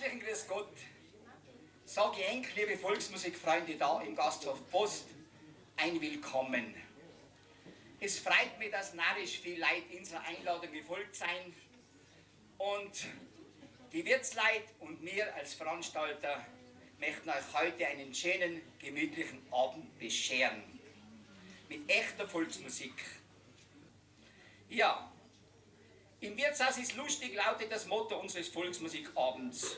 Herzlichen Grüß Gott, sage ich enk, liebe Volksmusikfreunde da im Gasthof Post, ein Willkommen. Es freut mich, dass narrisch viel Leid unserer Einladung gefolgt sein und die Wirtsleit und mir als Veranstalter möchten euch heute einen schönen, gemütlichen Abend bescheren. Mit echter Volksmusik. Ja, im Wirtshaus ist lustig, lautet das Motto unseres Volksmusikabends.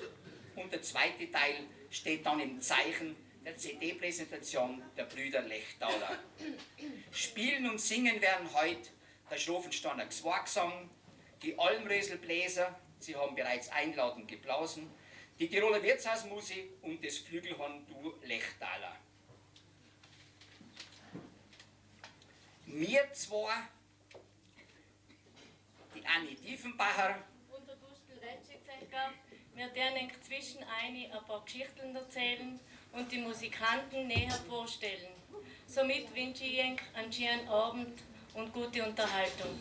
Und der zweite Teil steht dann im Zeichen der CD-Präsentation der Brüder Lechtaler. Spielen und singen werden heute der Schrofensteiner G'swargsang, die Almröselbläser, sie haben bereits einladend geblasen, die Tiroler Wirtshausmusik und das Flügelhorn-Duo Lechtaler. Wir zwei, die Anni Tiefenbacher und der Gustl Retschitzecker, wir werden zwischen ein paar Geschichten erzählen und die Musikanten näher vorstellen. Somit wünsche ich Ihnen einen schönen Abend und gute Unterhaltung.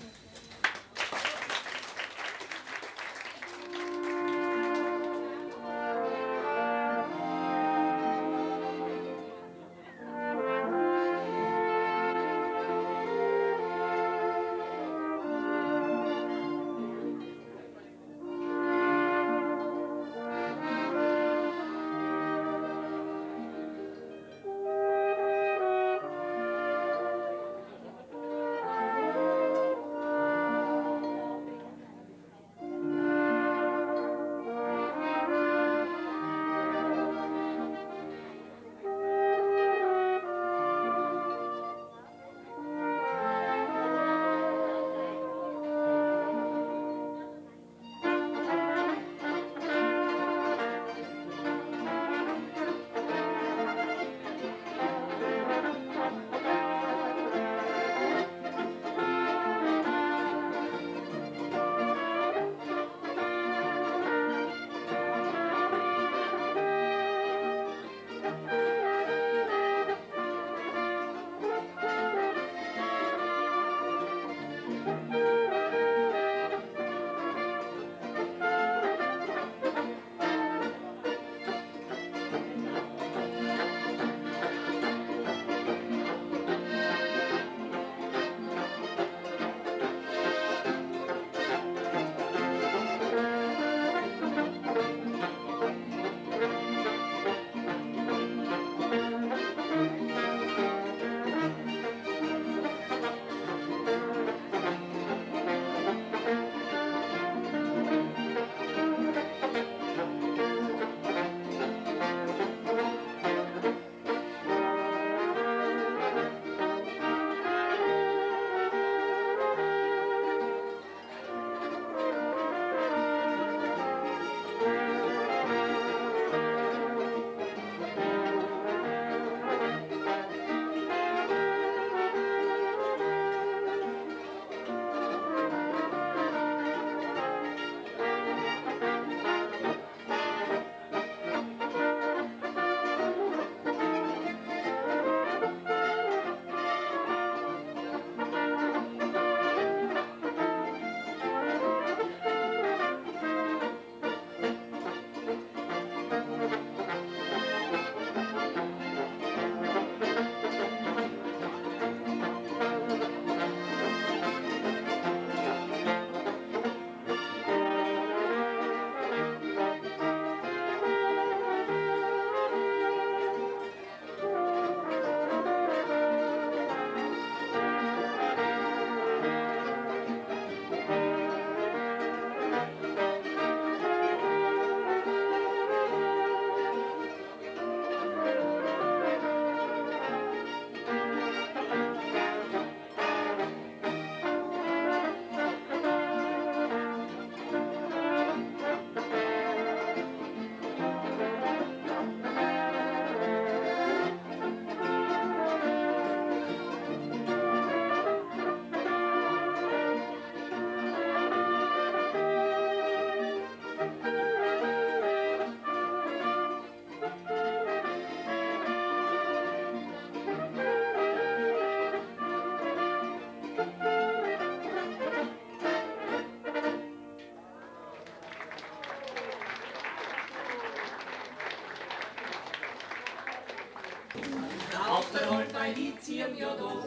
Auf der Alp bei Lithium ja da,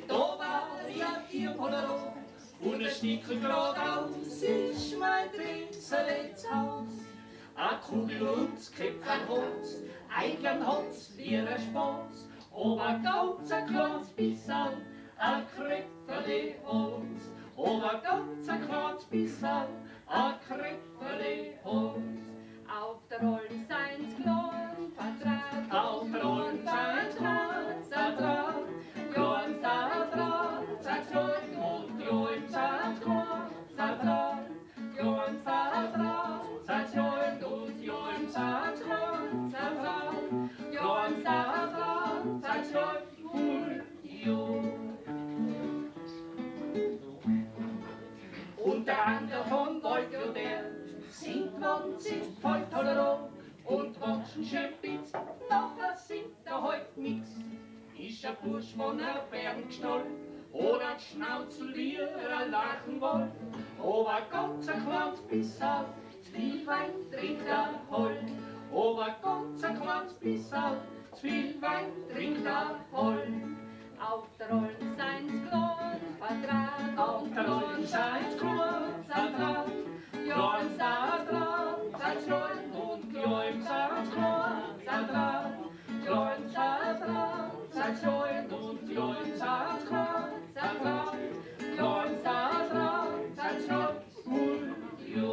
da war ja ihr Holero. Und ein Stickel geradeaus ist mein Dresseletz Haus. A Kugel und Köpfchen hat's, Eiglern hat's wie ein Spaß. Aber ganz ein kleines bisschen, ein Kröpfeli hat's. Aber ganz ein kleines bisschen, ein Kröpfeli hat's. Auf der Alm seien's klein Quadrat, Auf der Alm seien's klein Quadrat, klein Quadrat, seien's klein und klein seien's klein Quadrat, klein Quadrat, seien's klein und klein seien's klein Quadrat, klein Quadrat, seien's klein und jo. Und der andere von Wolke der singt man sich voll Toleranz und watschen schön Bitz, nachher sind da heut nix. Ist ein Bursch von der Bergstoll oder ein Schnauzel, wie er lachen wollt, aber ganz ein kleines bisschen, zu viel Wein trinkt er heut. Aber ganz ein kleines bisschen, zu viel Wein trinkt er heut. Auf der Alm seien's klein Quadrat, Auf der Alm seien's klein Quadrat, klein Quadrat, seien's klein und klein seien's klein Quadrat, klein Quadrat, seien's klein und klein seien's klein Quadrat, klein Quadrat, seien's klein und jo.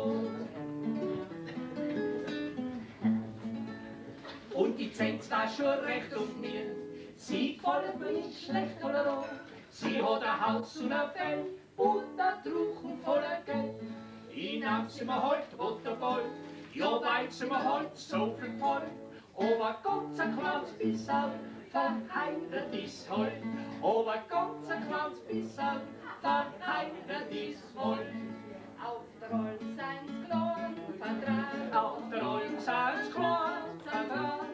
Und die Zenz war schon recht und mir, sie gefällt mir nicht schlecht oder so. Sie hat ein Haus und ein Fell und ein Truchen voller Geld. Ich nahm sie mir heut, wo der Bold, ja, weil sie mir heut so viel gefällt. Aber ganz ein kleines bisschen verheiratet ist heut. Aber ganz ein kleines bisschen verheiratet ist heut. Auf der Alm seien's klein Quadrat, Auf der Alm seien's klein Quadrat,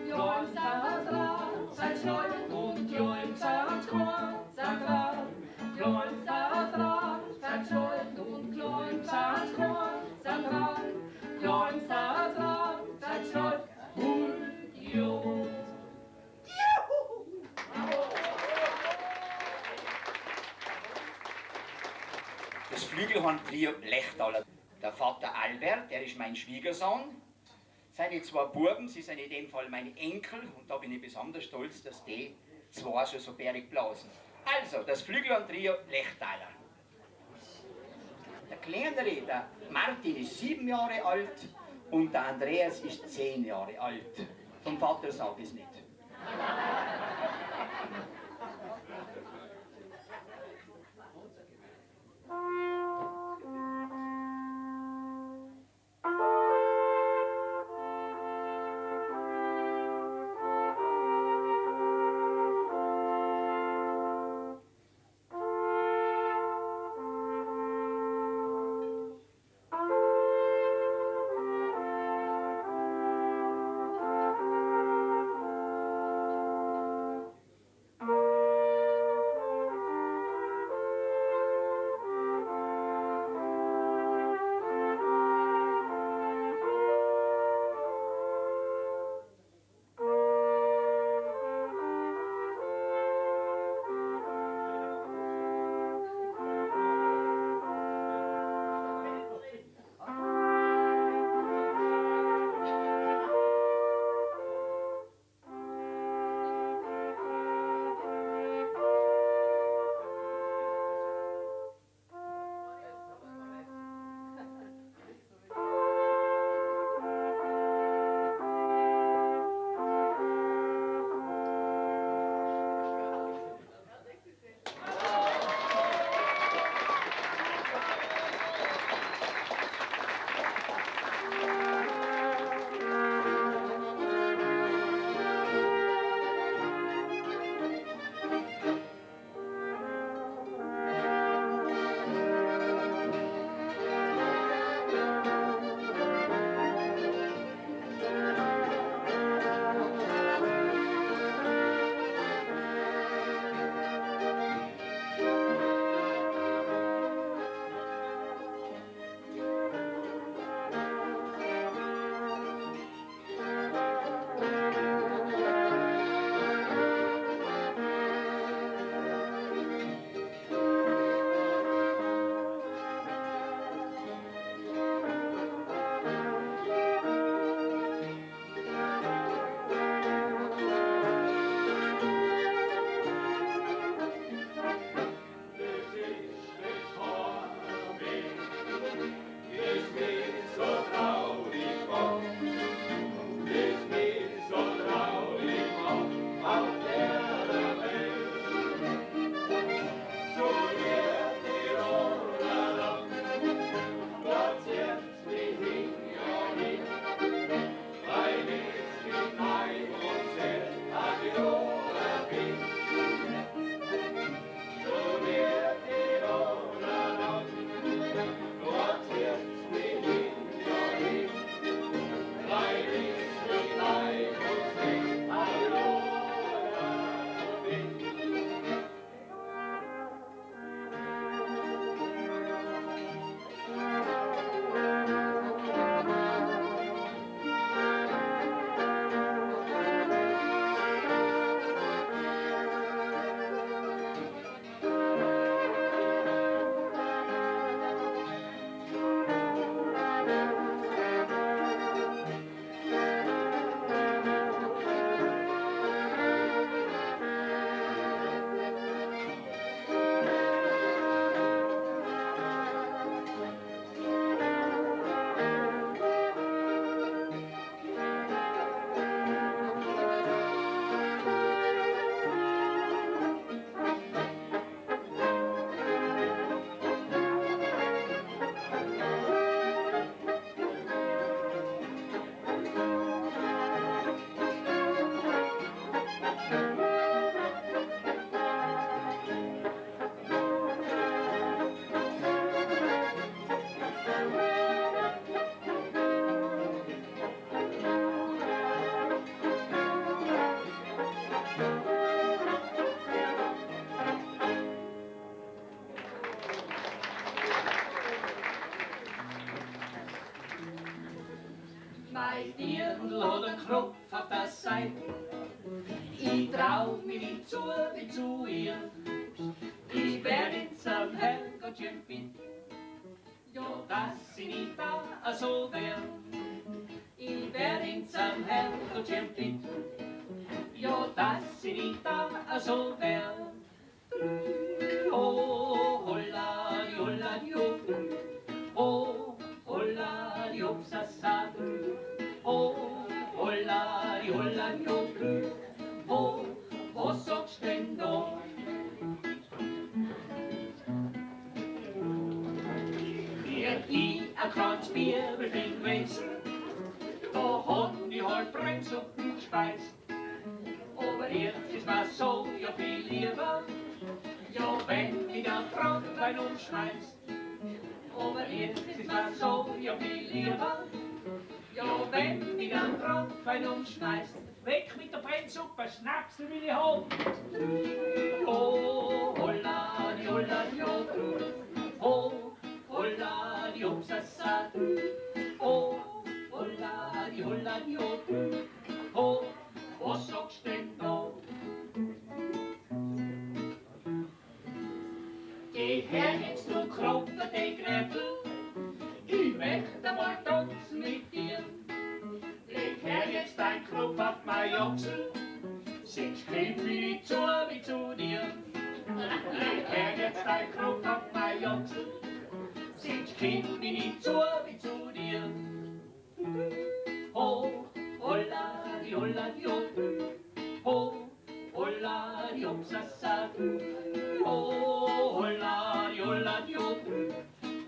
klein Quadrat, seien's klein und klein seien's klein Quadrat, klein Quadrat, seien's klein und klein seien's klein Quadrat, klein Quadrat, seien's klein und jo. Das Flügelhorn-Trio Lechtaler. Der Vater Albert, der ist mein Schwiegersohn. Seine zwei Buben, sie sind in dem Fall meine Enkel und da bin ich besonders stolz, dass die zwei schon so bärig blasen. Also, das Flügelhorn-Trio Lechtaler. Der Kleinere, der Martin, ist 7 Jahre alt und der Andreas ist 10 Jahre alt. Vom Vater sag ich's nicht. Mein Dirndl hat einen Knopf auf der Seite. Ich trau mich nicht zu, wie zu ihr. Ich wär in zum Herrgottchen bitt. Ja, dass ich nicht da so wär. Ich wär in zum Herrgottchen bitt. Ja, dass ich nicht da so wär. Oh, holla, holla, oh, holla, hopsasa, oh, holla, holla, oh, was sagst denn da? Wär ich ein kleines Bierchen gewesen, da hat ich halt Brennsuppen gespeist. Aber jetzt ist mir so ja viel lieber, ja, wenn mich der Branntwein umschmeißt. Aber jetzt ist mir so ja viel lieber, ja, wenn mich der Branntwein umschmeißt. Weg mit der Brennsuppe, Schnapsel will ich haben. Oh, holla, holla, oh, holla, hopsasa, oh, holla, holla, oh, was sagst denn da? Geh her jetzt, du Kropfer, die Gretel, ich möchte mal tanzen mit dir. Leg her jetzt dein Knopf auf mein Ochsel, sonst komm ich nicht zu wie zu dir. Leg her jetzt dein Knopf auf mein Ochsel, sonst komm ich nicht zu wie zu dir. Ho, holla, holla, ho, holla, hopsasa, ho, holla, holla,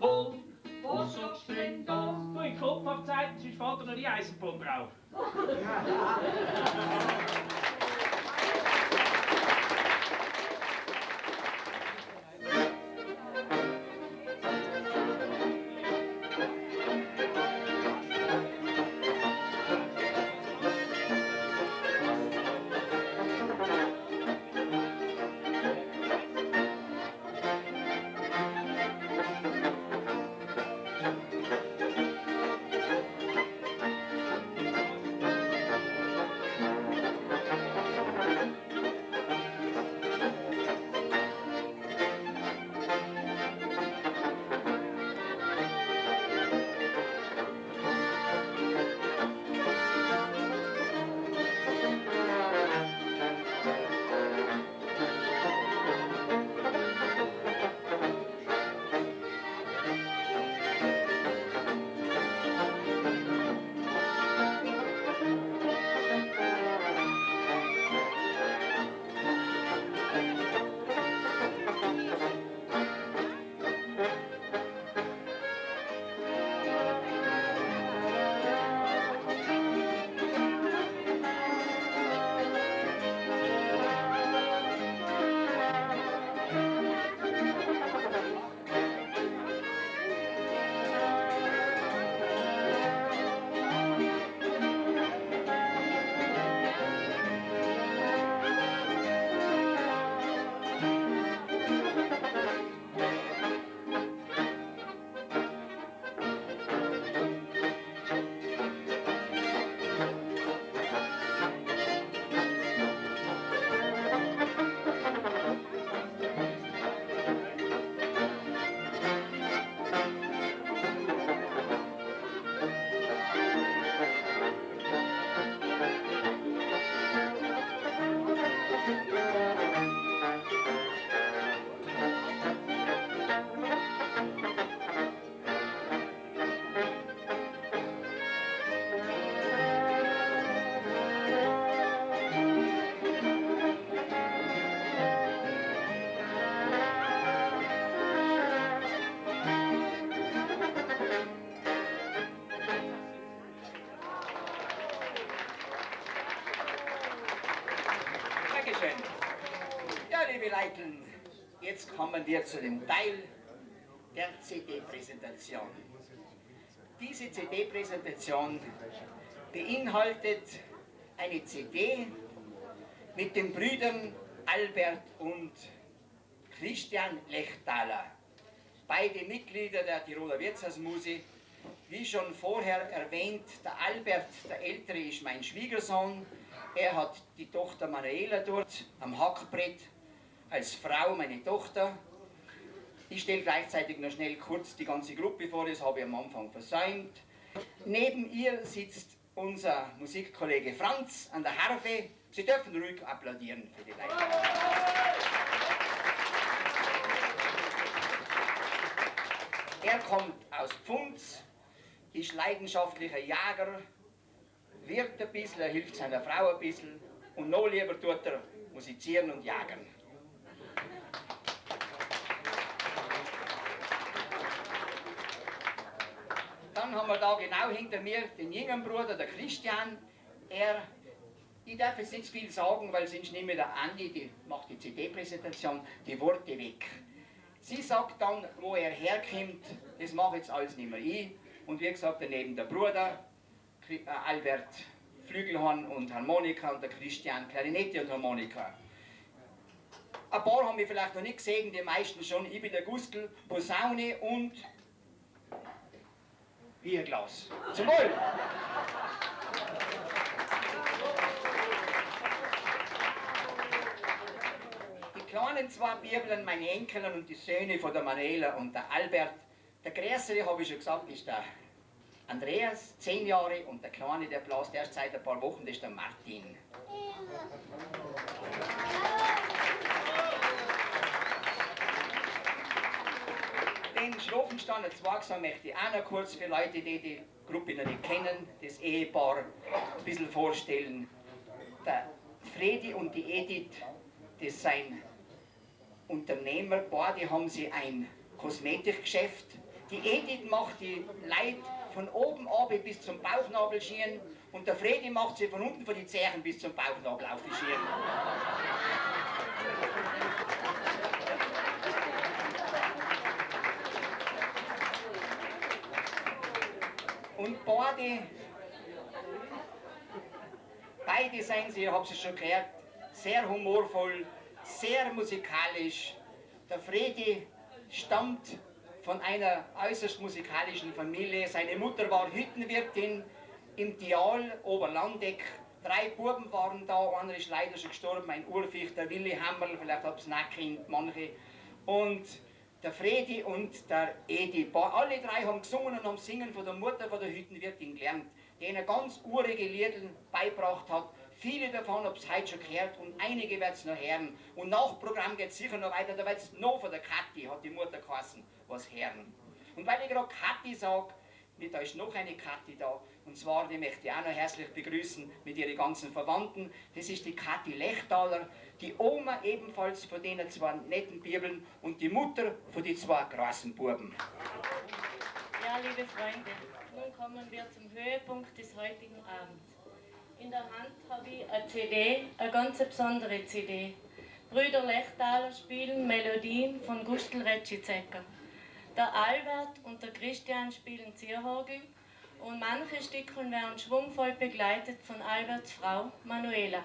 ho, was sagst du denn da? Du, ich Kopf auf die Seite, sonst fährt er noch die Eisenbahn drauf. Dankeschön. Ja, liebe Leiteln, jetzt kommen wir zu dem Teil der CD-Präsentation. Diese CD-Präsentation beinhaltet eine CD mit den Brüdern Albert und Christian Lechthaler, beide Mitglieder der Tiroler Wirtshausmusik. Wie schon vorher erwähnt, der Albert, der Ältere, ist mein Schwiegersohn. Er hat die Tochter Manuela dort am Hackbrett als Frau, meine Tochter. Ich stelle gleichzeitig noch schnell kurz die ganze Gruppe vor, das habe ich am Anfang versäumt. Neben ihr sitzt unser Musikkollege Franz an der Harfe. Sie dürfen ruhig applaudieren für die Leute. Er kommt aus Pfunds, ist leidenschaftlicher Jäger, wirkt ein bisschen, er hilft seiner Frau ein bisschen und noch lieber tut er musizieren und jagen. Dann haben wir da genau hinter mir den jüngeren Bruder, der Christian. Ich darf jetzt nicht viel sagen, weil sonst nehme ich der Andi, die macht die CD-Präsentation, die Worte weg. Sie sagt dann, wo er herkommt, das mache jetzt alles nicht mehr ich. Und wie gesagt, daneben der Bruder, Albert Flügelhorn und Harmonika und der Christian Klarinette und Harmonika. Ein paar haben wir vielleicht noch nicht gesehen, die meisten schon. Ich bin der Gustl, Posaune und Bierglas. Zum Wohl! Die kleinen zwei Bibeln, meine Enkelin und die Söhne von der Manuela und der Albert. Der Größere, habe ich schon gesagt, ist der Andreas, 10 Jahre, und der Kleine, der blast erst seit ein paar Wochen, das ist der Martin. Den Schrofensteiner Zwergsang möchte ich auch noch kurz für Leute, die die Gruppe noch nicht kennen, das Ehepaar ein bisschen vorstellen. Der Fredi und die Edith, das sind Unternehmer, beide haben sie ein Kosmetikgeschäft. Die Edith macht die Leute von oben ab bis zum Bauchnabel schieren und der Fredi macht sie von unten von den Zehen bis zum Bauchnabel auf die Schieren. Und beide sind sie, ich hab's schon gehört, sehr humorvoll, sehr musikalisch. Der Fredi stammt von einer äußerst musikalischen Familie. Seine Mutter war Hüttenwirtin im Tial Oberlandeck. 3 Buben waren da, einer ist leider schon gestorben, ein Urficht, der Willi Hammerl, vielleicht hab's noch kennt, manche. Und der Fredi und der Edi, alle 3 haben gesungen und haben Singen von der Mutter von der Hüttenwirtin gelernt, die ihnen ganz urige Lieder beigebracht hat. Viele davon hab's heute schon gehört und einige werden's noch hören. Und nach Programm geht's sicher noch weiter, da wird's noch von der Kathi, hat die Mutter geheißen, was hören. Und weil ich gerade Kathi sag, da ist noch eine Kathi da, und zwar, die möchte ich auch noch herzlich begrüßen mit ihren ganzen Verwandten. Das ist die Kathi Lechtaler, die Oma ebenfalls von den 2 netten Bibeln und die Mutter von den 2 großen Buben. Ja, liebe Freunde, nun kommen wir zum Höhepunkt des heutigen Abends. In der Hand habe ich eine CD, eine ganz besondere CD. Brüder Lechtaler spielen Melodien von Gustl Retschizecker. Der Albert und der Christian spielen Zierhorgel und manche Stücke werden schwungvoll begleitet von Alberts Frau Manuela.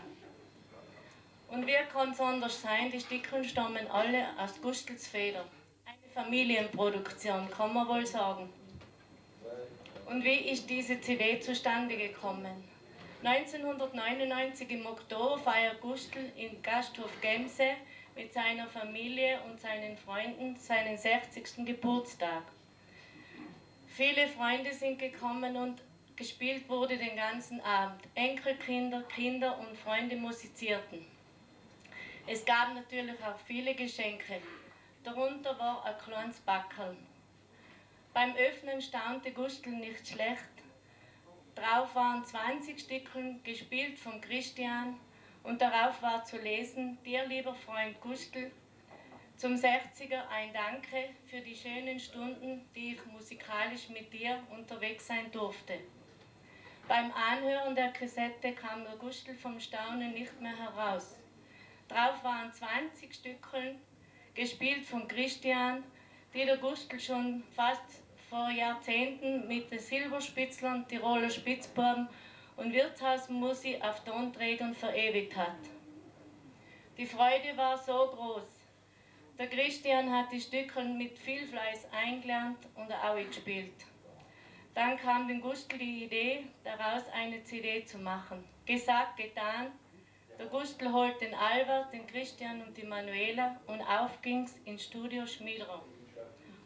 Und wie kann's anders sein, die Stücke stammen alle aus Gustls Feder. Eine Familienproduktion, kann man wohl sagen. Und wie ist diese CD zustande gekommen? 1999 im Oktober feiert Gustl im Gasthof Gemse mit seiner Familie und seinen Freunden seinen 60. Geburtstag. Viele Freunde sind gekommen und gespielt wurde den ganzen Abend. Enkelkinder, Kinder und Freunde musizierten. Es gab natürlich auch viele Geschenke. Darunter war ein kleines Backerl. Beim Öffnen staunte Gustl nicht schlecht. Drauf waren 20 Stückchen, gespielt von Christian, und darauf war zu lesen: Dir, lieber Freund Gustl, zum 60er ein Danke für die schönen Stunden, die ich musikalisch mit dir unterwegs sein durfte. Beim Anhören der Kassette kam der Gustl vom Staunen nicht mehr heraus. Drauf waren 20 Stückchen, gespielt von Christian, die der Gustl schon fast vor Jahrzehnten mit den Silberspitzlern, Tiroler Spitzbuben und Wirtshausmusik auf Tonträgern verewigt hat. Die Freude war so groß. Der Christian hat die Stücke mit viel Fleiß eingelernt und auch gespielt. Dann kam dem Gustl die Idee, daraus eine CD zu machen. Gesagt, getan. Der Gustl holt den Albert, den Christian und die Manuela und auf ging's ins Studio Schmiederer.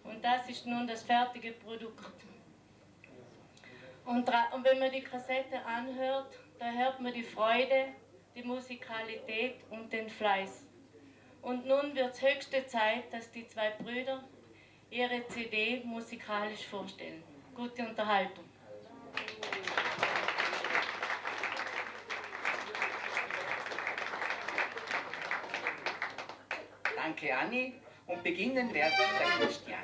Und das ist nun das fertige Produkt. Und wenn man die Kassette anhört, da hört man die Freude, die Musikalität und den Fleiß. Und nun wird's höchste Zeit, dass die zwei Brüder ihre CD musikalisch vorstellen. Gute Unterhaltung. Danke, Anni. Und beginnen wird der Christian.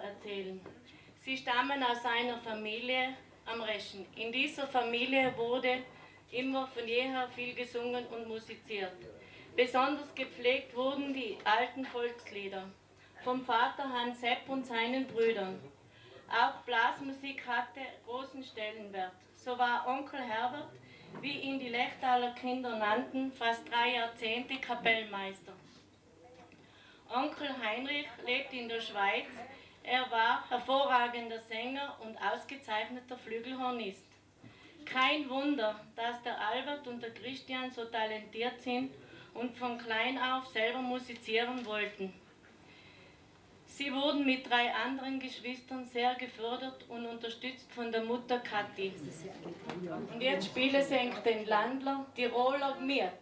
Erzählen. Sie stammen aus einer Familie am Reschen. In dieser Familie wurde immer von jeher viel gesungen und musiziert. Besonders gepflegt wurden die alten Volkslieder vom Vater Hans Sepp und seinen Brüdern. Auch Blasmusik hatte großen Stellenwert. So war Onkel Herbert, wie ihn die Lechtaler Kinder nannten, fast 3 Jahrzehnte Kapellmeister. Onkel Heinrich lebt in der Schweiz. Er war hervorragender Sänger und ausgezeichneter Flügelhornist. Kein Wunder, dass der Albert und der Christian so talentiert sind und von klein auf selber musizieren wollten. Sie wurden mit 3 anderen Geschwistern sehr gefördert und unterstützt von der Mutter Kathi. Und jetzt spielen sie den Landler Tiroler Gmiet.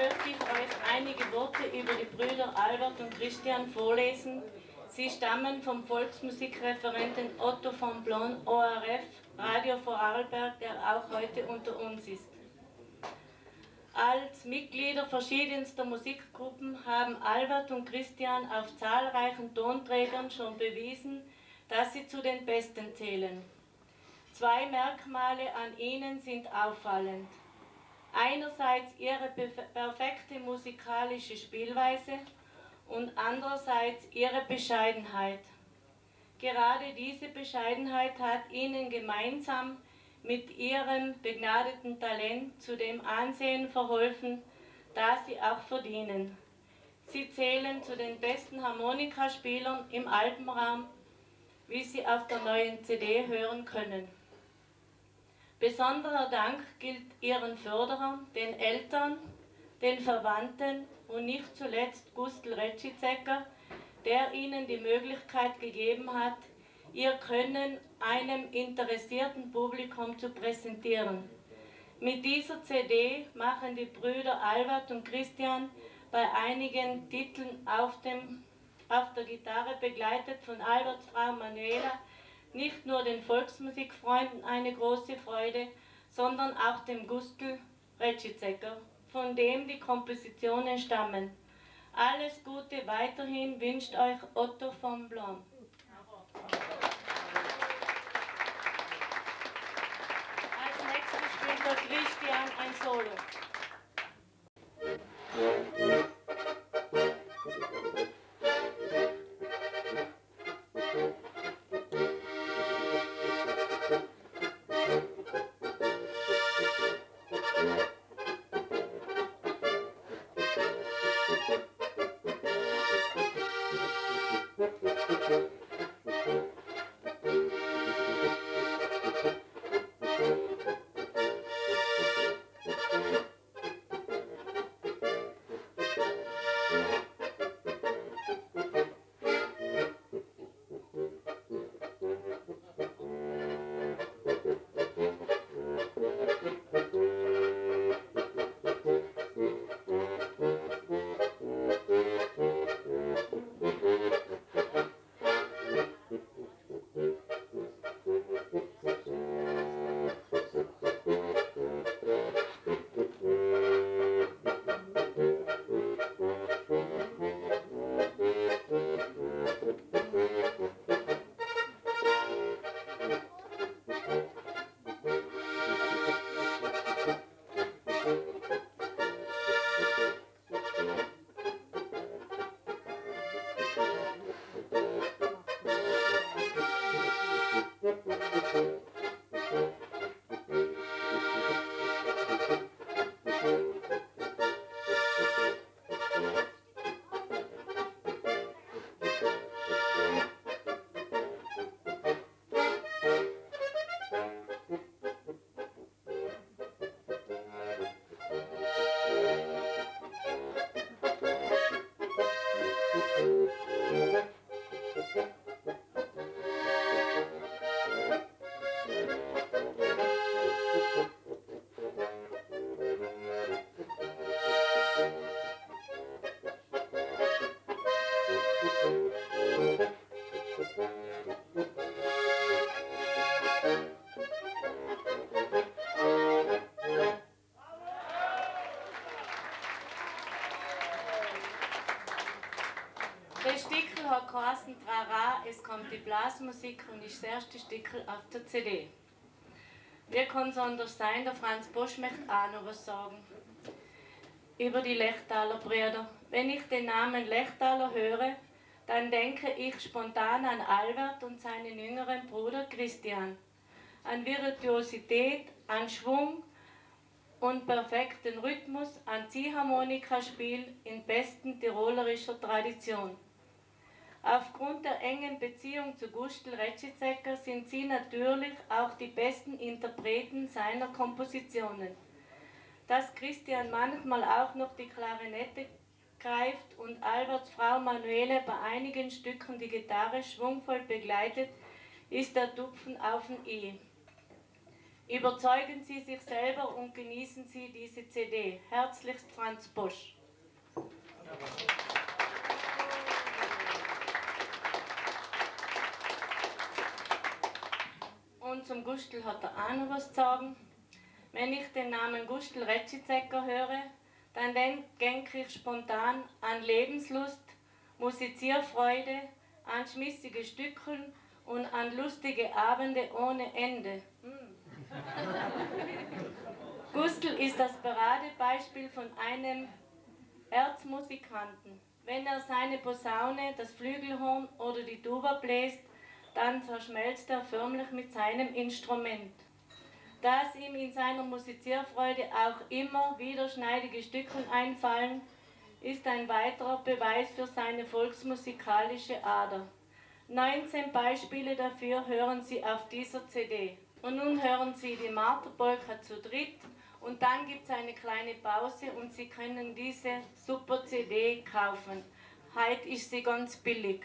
Möchte ich euch einige Worte über die Brüder Albert und Christian vorlesen. Sie stammen vom Volksmusikreferenten Otto von Blon, ORF, Radio Vorarlberg, der auch heute unter uns ist. Als Mitglieder verschiedenster Musikgruppen haben Albert und Christian auf zahlreichen Tonträgern schon bewiesen, dass sie zu den Besten zählen. Zwei Merkmale an ihnen sind auffallend. Einerseits ihre perfekte musikalische Spielweise und andererseits ihre Bescheidenheit. Gerade diese Bescheidenheit hat ihnen gemeinsam mit ihrem begnadeten Talent zu dem Ansehen verholfen, das sie auch verdienen. Sie zählen zu den besten Harmonikaspielern im Alpenraum, wie Sie auf der neuen CD hören können. Besonderer Dank gilt ihren Förderern, den Eltern, den Verwandten und nicht zuletzt Gustl Retschizecker, der ihnen die Möglichkeit gegeben hat, ihr Können einem interessierten Publikum zu präsentieren. Mit dieser CD machen die Brüder Albert und Christian bei einigen Titeln auf der Gitarre, begleitet von Alberts Frau Manuela, nicht nur den Volksmusikfreunden eine große Freude, sondern auch dem Gustl Retschizecker, von dem die Kompositionen stammen. Alles Gute weiterhin wünscht euch Otto von Blom. Als nächstes spielt der Christian ein Solo. Der Stickel hat geheißen Trara, es kommt die Blasmusik und ist das erste Stickel auf der CD. Wie kann es anders sein, der Franz Bosch möchte auch noch was sagen über die Lechtaler Brüder. Wenn ich den Namen Lechtaler höre, dann denke ich spontan an Albert und seinen jüngeren Bruder Christian. An Virtuosität, an Schwung und perfekten Rhythmus, an Ziehharmonikaspiel in besten tirolerischer Tradition. Aufgrund der engen Beziehung zu Gustl Retschizecker sind sie natürlich auch die besten Interpreten seiner Kompositionen. Dass Christian manchmal auch noch die Klarinette greift und Alberts Frau Manuele bei einigen Stücken die Gitarre schwungvoll begleitet, ist der Tupfen auf dem i. Überzeugen Sie sich selber und genießen Sie diese CD. Herzlichst Franz Bosch. Und zum Gustl hat er auch noch was zu sagen. Wenn ich den Namen Gustl Retschizecker höre, dann denke ich spontan an Lebenslust, Musizierfreude, an schmissige Stückchen und an lustige Abende ohne Ende. Gustl ist das Paradebeispiel von einem Erzmusikanten. Wenn er seine Posaune, das Flügelhorn oder die Tuba bläst, dann verschmelzt er förmlich mit seinem Instrument. Dass ihm in seiner Musizierfreude auch immer wieder schneidige Stückchen einfallen, ist ein weiterer Beweis für seine volksmusikalische Ader. 19 Beispiele dafür hören Sie auf dieser CD. Und nun hören Sie die Marterpolka zu dritt und dann gibt es eine kleine Pause und Sie können diese super CD kaufen. Heute ist sie ganz billig.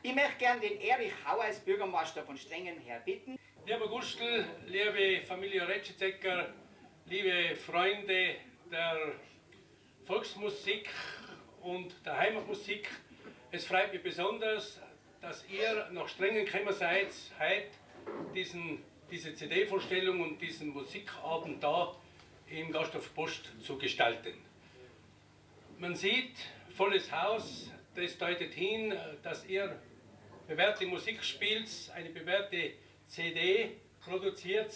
Ich möchte gern den Erich Hauer als Bürgermeister von Strengen herbitten. Lieber Gustl, liebe Familie Retschizecker, liebe Freunde der Volksmusik und der Heimatmusik, es freut mich besonders, dass ihr nach Strengen gekommen seid, heute diese CD-Vorstellung und diesen Musikabend da im Gasthof Post zu gestalten. Man sieht, volles Haus, das deutet hin, dass ihr bewährte Musik spielt, eine bewährte CD produziert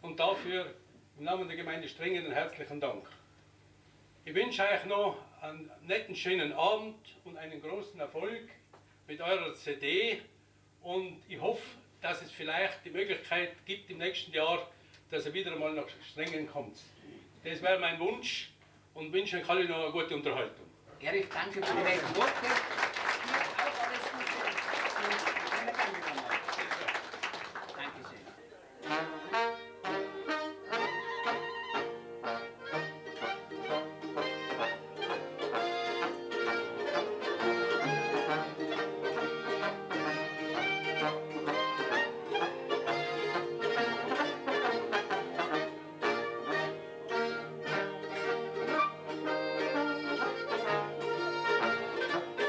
und dafür im Namen der Gemeinde Strengen einen herzlichen Dank. Ich wünsche euch noch einen netten, schönen Abend und einen großen Erfolg mit eurer CD und ich hoffe, dass es vielleicht die Möglichkeit gibt im nächsten Jahr, dass ihr wieder einmal nach Strengen kommt. Das wäre mein Wunsch und wünsche euch alle noch eine gute Unterhaltung. Erich, danke für die netten Worte. Dir auch alles Gute. Und danke nochmal. Dankeschön.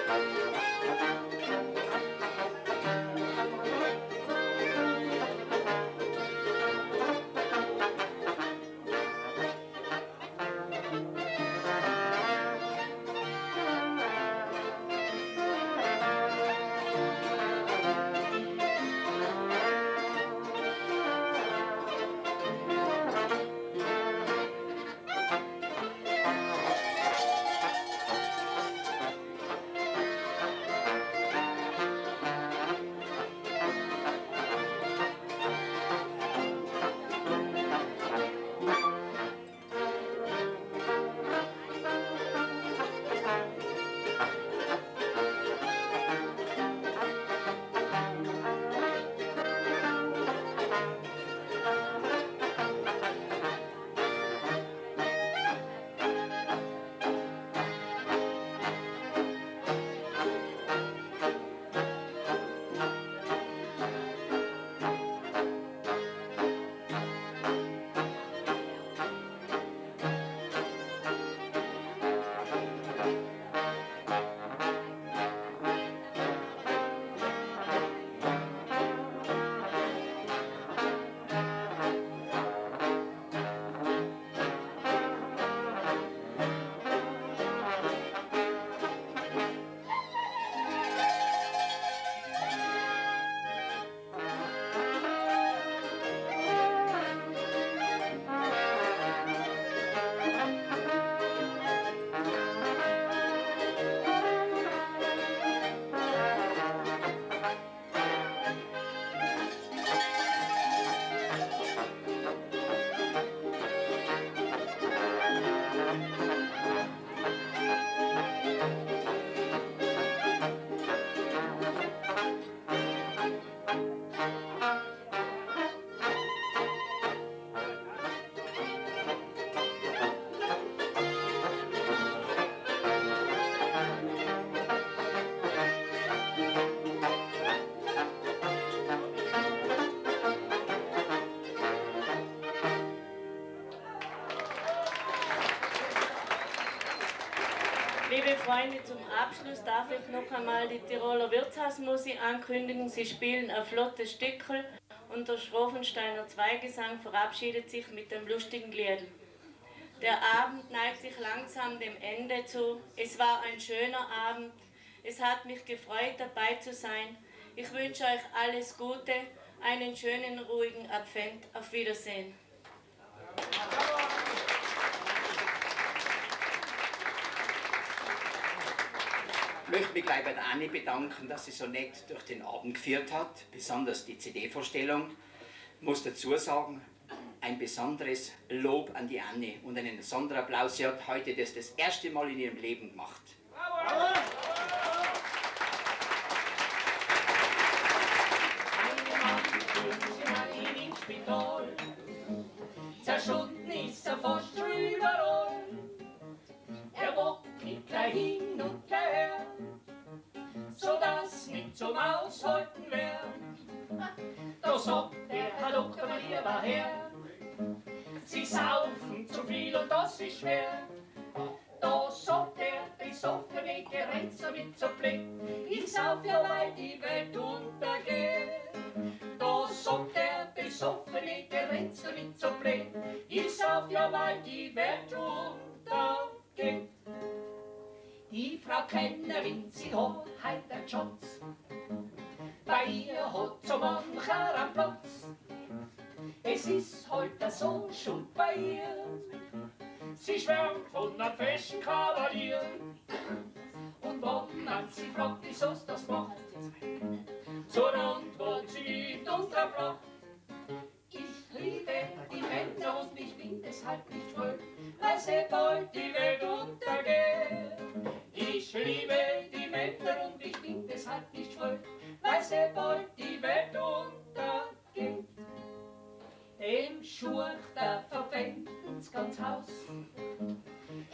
Thank Liebe Freunde, zum Abschluss darf ich noch einmal die Tiroler Wirtshausmusik ankündigen. Sie spielen ein flottes Stückel und der Schrofensteiner Zweigesang verabschiedet sich mit dem lustigen Liedl. Der Abend neigt sich langsam dem Ende zu. Es war ein schöner Abend. Es hat mich gefreut, dabei zu sein. Ich wünsche euch alles Gute, einen schönen, ruhigen Advent. Auf Wiedersehen. Ich möchte mich gleich bei der Anni bedanken, dass sie so nett durch den Abend geführt hat, besonders die CD-Vorstellung. Ich muss dazu sagen, ein besonderes Lob an die Anni und einen Sonderapplaus. Sie hat heute das erste Mal in ihrem Leben gemacht. Bravo! Spital, zerschunden ist er fast schon überall. Er wackelt gleich hin und gleich her, sodass nicht zum Aushalten wär. Da sagt der Herr Doktor, mein lieber Herr, Sie saufen zu viel und das ist schwer. Da sagt er, die Soffene Grenze mit so blöd, ich sauf ja, weil die Welt untergeht. Da sagt er, die Soffene Grenze mit so blöd, ich sauf ja, weil die Welt untergeht. Die Frau Kennerin, sie hat heut einen Schatz, bei ihr hat so mancher einen Platz. Es ist heute so schuld bei ihr, sie schwärmt von einem feschen Kavalier. Und wenn man sie fragt, wieso's das macht, zur Antwort sie gibt uns der Pracht. Ich liebe die Männer und ich bin deshalb nicht schuld, weil sie bald die Welt untergeht. Ich liebe die Männer und ich bin deshalb nicht schuld, weil sie bald die Welt untergeht. Dem Schurchter verpfänden's ganz Haus,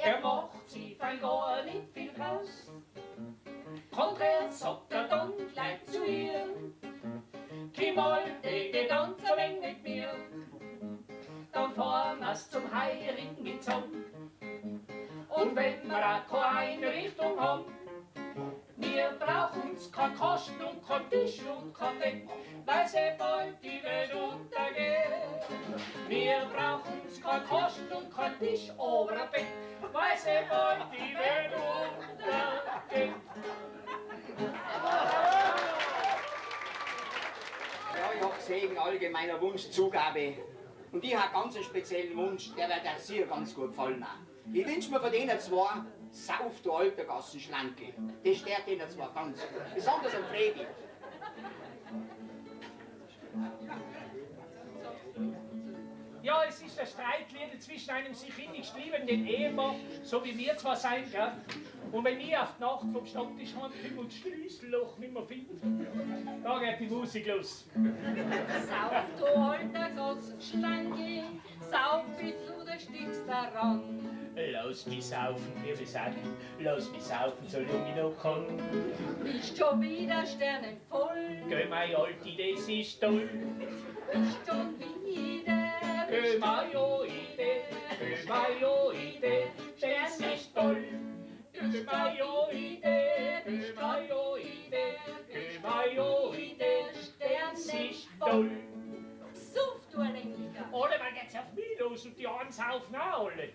er macht sie fein gar nicht viel draus. Konträr sagt er dann gleich zu ihr, komm Alte, geh tanz ein wenig mit mir. Dann fahren wir's zum Heirigen mit zusammen, und wenn wir auch keine Einrichtung haben, wir brauchen's kein Kasten und kein Tisch und kein Bett, weil sie bald die Welt untergeht. Wir brauchen's kein Kasten und kein Tisch, aber ein Bett, weil sie bald die Welt untergeht. Ja, ich hab gesehen, allgemeiner Wunsch, Zugabe. Und ich hab ganz einen speziellen Wunsch, der wird euch sicher ganz gut gefallen auch. Ich wünsch mir von denen zwei, sauf du alter Gassenschlanke. Das steht denen zwar ganz gut. Besonders am Fredi. Ja, es ist das Streitlied zwischen einem sich innigst liebenden Ehepaar, so wie wir zwar sein, gell? Und wenn ich auf die Nacht vom Stammtisch heimkomme und das Schlüsselloch nicht mehr finde, da geht die Musik los. Sauf, du alter Gassenschlanke, sauf bis du erstickst daran. Lass mich saufen, liebe Sack, lass mich saufen, solange ich noch kann. Bist schon wieder sternenvoll. Geh, mei Alte, das ist toll. Bist schon wieder. Geh, mei Oide, geh, mei Oide, das ist toll. Geh, mei Oide, geh, mei Oide, geh, mei Oide, das ist toll. Suff, du Länglicher. Alle, man geht's auf mich los und die anderen saufen auch alle.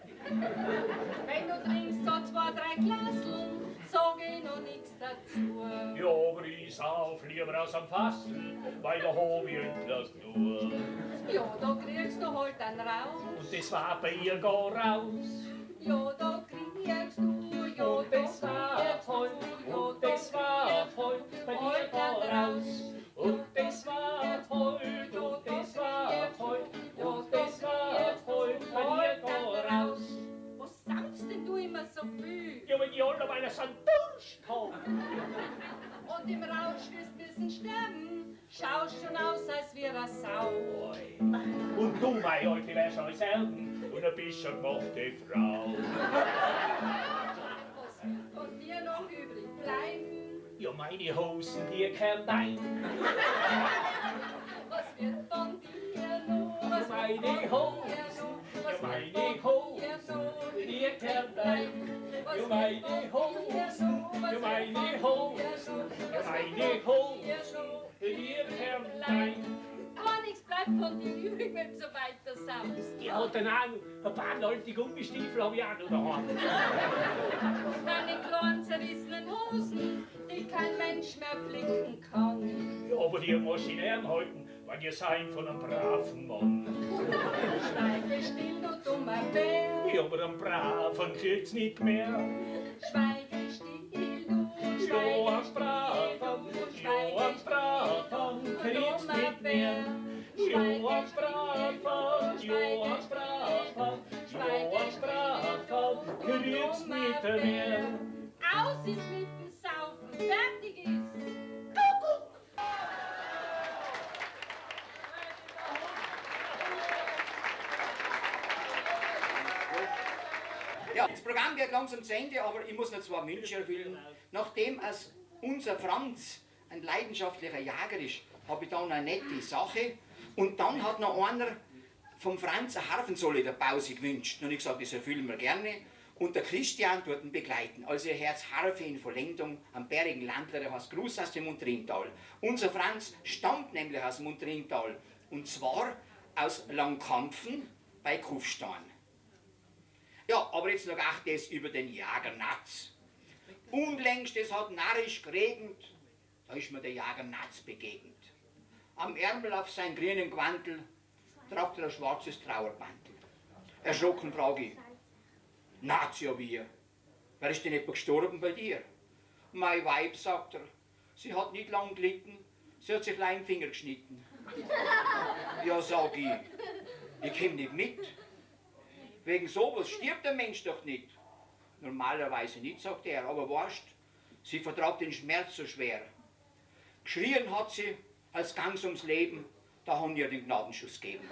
Wenn du trinkst so 2, 3 Glaseln, sag ich noch nix dazu. Ja, aber ich sauf lieber aus am Fassel, weil da hab ich endlich nur. Ja, da kriegst du halt einen Rausch. Und das war bei ihr gar raus. Ja, da kriegst du, ja, Und das da war kriegst voll, du, ja, und das da war kriegst voll, du bei dir halt gar einen raus. Und das war voll, und das war voll, und das war voll, bei dir gar raus. Was saufst denn du immer so viel? Ja, wenn die alle mal so einen Durst haben. Und im Rausch wirst müssen sterben, schaust schon aus, als wär a Sau. Und du, mei Alte, wärst alles selten und ein bisschen gemachte Frau. Was wird von dir noch übrig bleiben? Ja, meine Hosen, die kehren ein. Was wird von dir noch? Was wird Meine von Hosen, dir noch? Was ja, wird meine von dir Hosen, noch die kehren ein. Was Ja, meine Hosen, ja, meine Hosen, ja, meine Hosen, lieb Herrlein. Gar nichts bleibt von dir übrig, wenn du so weiter saufst. Die hat dann auch noch ein paar alte Gummistiefel habe ich auch noch daheim. Deine kleinen zerrissenen Hosen, die kein Mensch mehr flicken kann. Ja, aber die muss ich in Ehren halten, weil die seien von einem braven Mann. Schweige still, du dummer Bär. Ja, aber einen braven kriegt's nicht mehr. Schweige still, du, Ja, schweige einen braven, still, du, ja, einen schweige braven still, du kriegt's dummer nicht mehr. Bär. Ja, Schweige einen still, braven, du, ja, einen schweige braven, still, ja, einen schweige braven still, du kriegt's dummer nicht mehr. Bär. Aus ist mit dem Saufen, fertig ist. Kuckuck! Ja, das Programm geht langsam zu Ende, aber ich muss noch zwei Wünsche erfüllen. Nachdem als unser Franz ein leidenschaftlicher Jäger ist, habe ich da noch eine nette Sache. Und dann hat noch einer vom Franz eine Harfensohle in der Pause gewünscht. Und ich gesagt, das erfüllen wir gerne. Und der Christian tut ihn begleiten. Also ihr Herz Harfe in Vollendung am bergigen Landler, der heißt Gruß aus dem Unterintal. Unser Franz stammt nämlich aus dem Unterintal. Und zwar aus Langkampfen bei Kufstein. Ja, aber jetzt noch acht es über den Jagernatz. Unlängst, es hat narrisch geregnet, da ist mir der Jagernatz begegnet. Am Ärmel auf sein grünen Gewandel tragt er ein schwarzes Trauerbandel. Erschrocken frage ich, Natz ja wir, wer ist denn etwa gestorben bei dir? Mein Weib, sagt er, sie hat nicht lang gelitten, sie hat sich kleinen Finger geschnitten. Ja, sag ich, ich komm nicht mit. Wegen sowas stirbt der Mensch doch nicht. Normalerweise nicht, sagt er, aber weißt, sie vertragt den Schmerz so schwer. Geschrien hat sie, als gang's ums Leben, da haben wir den Gnadenschuss gegeben.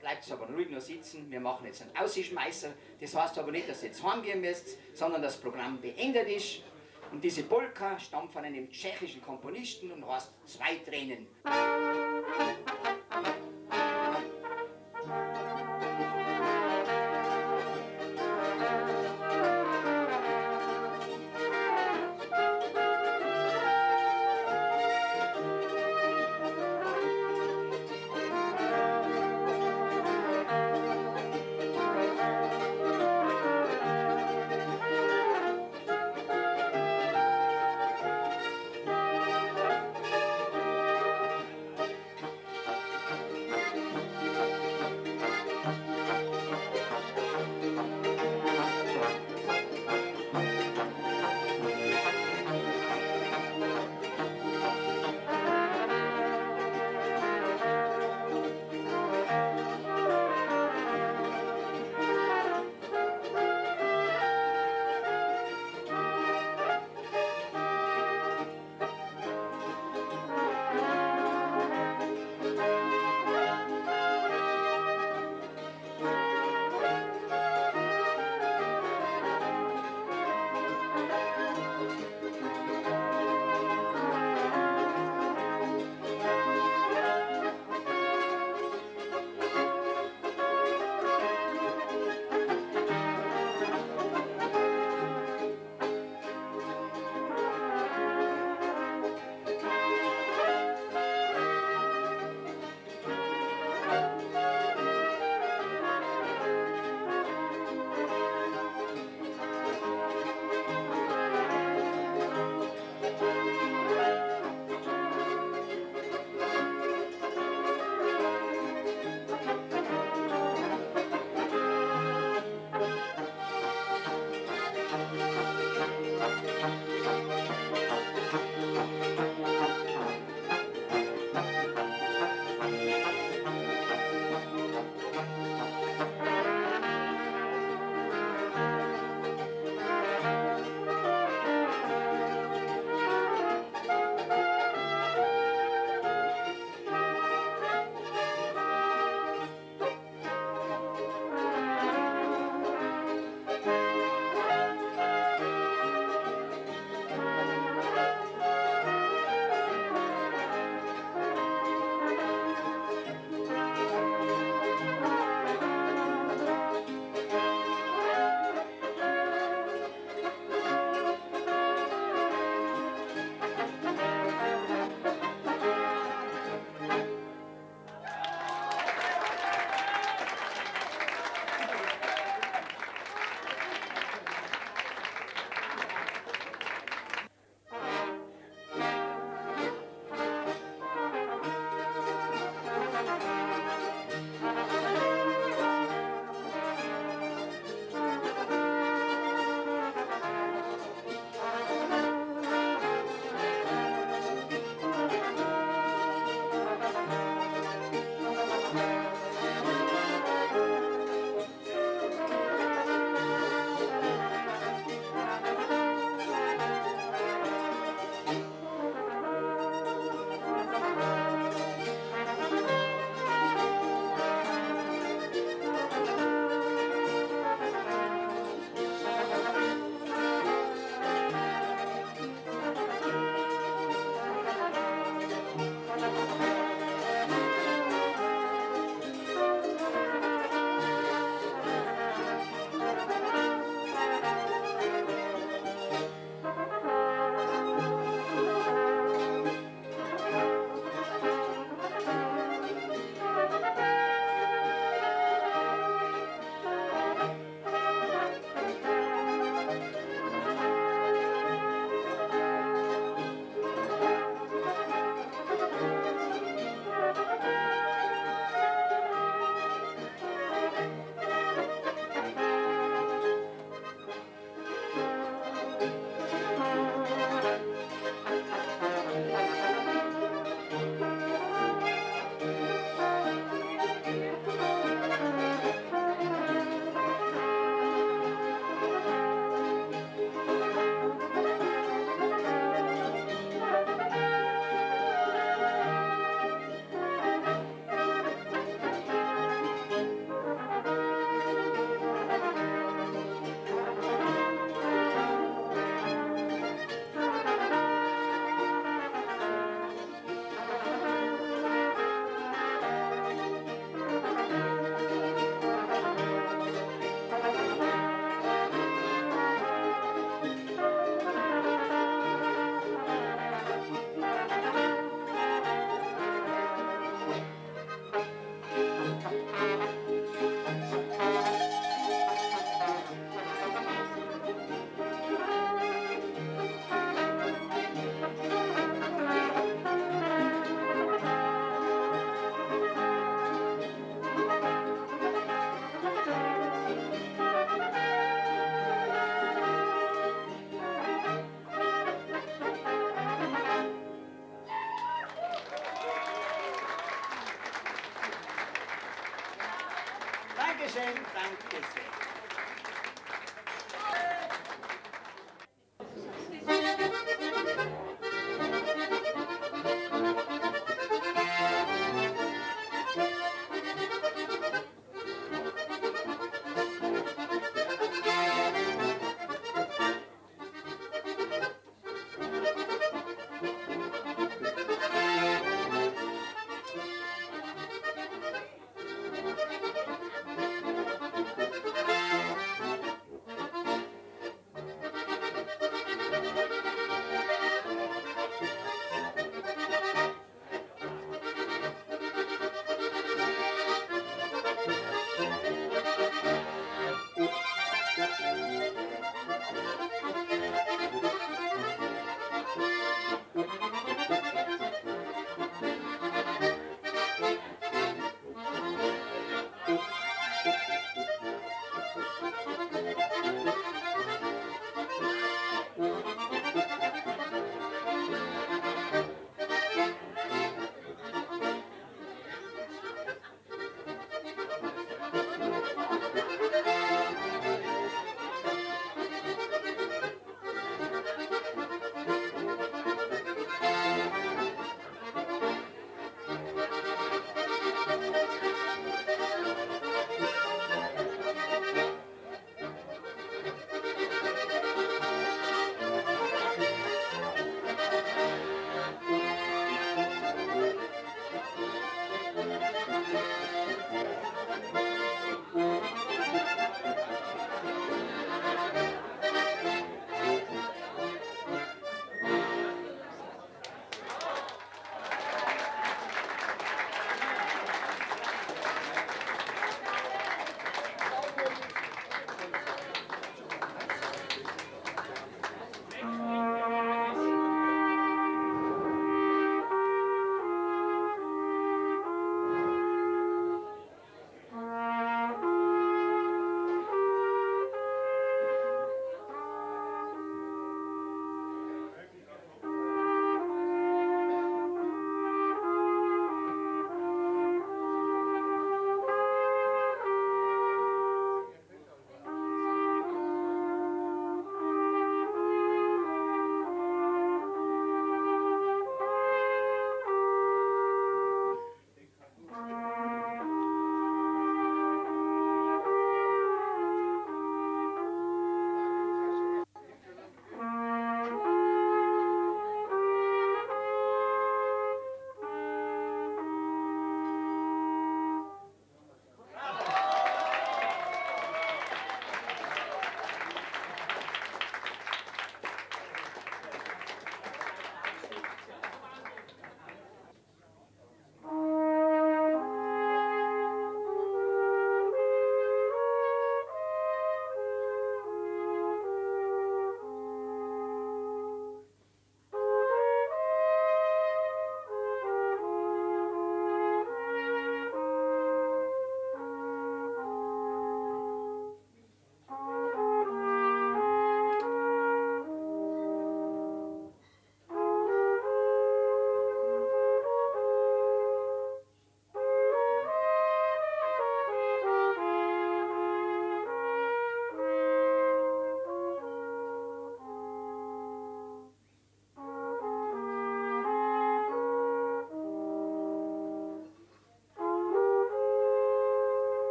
Bleibt aber ruhig noch sitzen, wir machen jetzt einen Aussischmeißer. Das heißt aber nicht, dass ihr jetzt heimgehen müsst, sondern das Programm beendet ist. Und diese Polka stammt von einem tschechischen Komponisten und heißt Zwei Tränen. Dankeschön, danke sehr.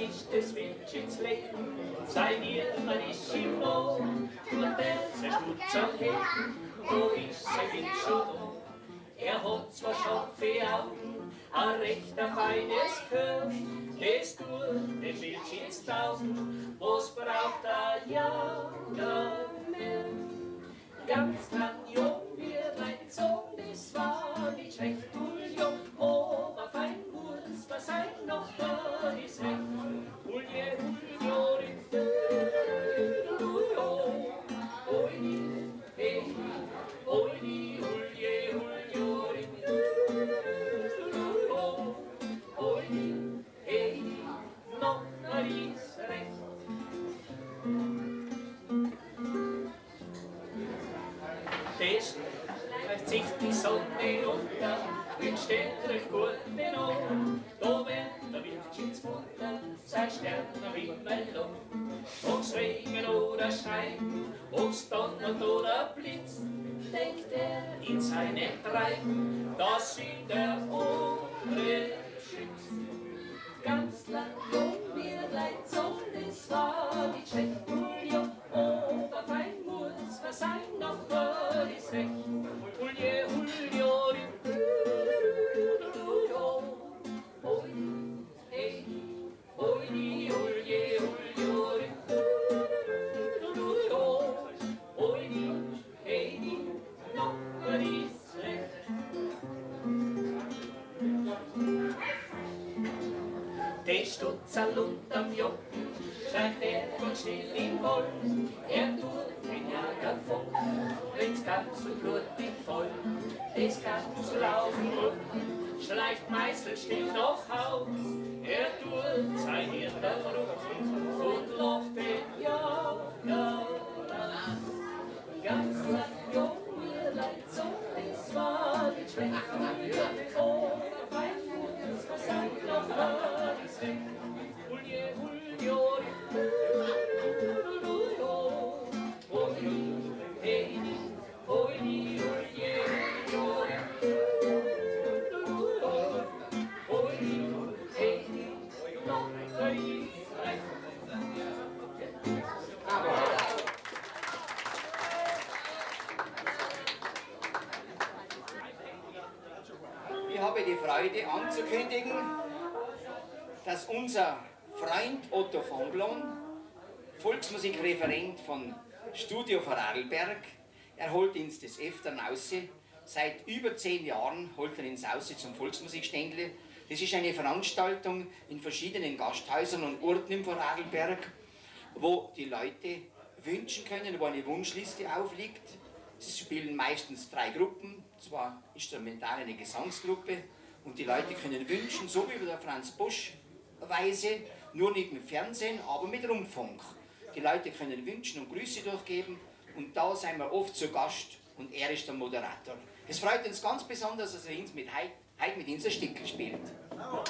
ist des Wildschins Leben, sein Irrmann ist im Boot, tut er sein Stutz heben, wo ist sein Kind schon da? Er hat zwar scharfe Augen, ein recht ein feines Gehör, das tut dem Wildschins taugen, was braucht er Jager mehr? Ganz lang jung wird ein Sohn, das war nicht schlecht, Julio, aber fein muss man sein, noch da ist recht. Julio, Julio, Julio, Oi, hey, oi, Julio, Julio, Julio, oi, hey, noch ist recht. Das schleicht sich die Sonne unter, wünscht er euch guten Abend. Da wird der Wildschins Mutter sein Stern am Himmel lobt. Ob's Regen oder Schneit, ob's donnert oder blitzt, denkt er in seinem Treiben, dass ihn der Ohre schützt. Ganz lang jung wird leid, so das war nicht schlecht, Julio, aber fein muss man sein, noch war ist recht. Julio, Julio, Julio, oi, hey, oi, Julio, Julio, Julio, oi, hey, noch war ist recht. Der Stutzerl unterm Jocken schleicht er ganz still im Wald. Er tut den Jager funken, wenn's ganz so blutig voll. Das Ganze auf dem Rücken schleicht meißel still nach Haus. Er tut sein Hirn Rücken und lacht den Jager aus. Ganz lang jung, mir leid, so das war nicht schlecht. Aber fein muss man sein, noch war ist recht. Julio, Julio, oi, hey, oi, Julio, Julio, oi, hey, noch ist recht. Ich habe die Freude anzukündigen, dass unser Freund Otto von Blon, Volksmusikreferent von Studio Vorarlberg, er holt uns des Öfteren raus. Seit über 10 Jahren holt er uns raus zum Volksmusikständle. Das ist eine Veranstaltung in verschiedenen Gasthäusern und Orten im Vorarlberg, wo die Leute wünschen können, wo eine Wunschliste aufliegt. Es spielen meistens 3 Gruppen, zwar instrumental eine Gesangsgruppe, und die Leute können wünschen, so wie bei der Franz Bosch Weise, nur nicht mit Fernsehen, aber mit Rundfunk. Die Leute können wünschen und Grüße durchgeben, und da sind wir oft zu Gast und er ist der Moderator. Es freut uns ganz besonders, dass er uns heute mit uns ein Stickel spielt. Bravo.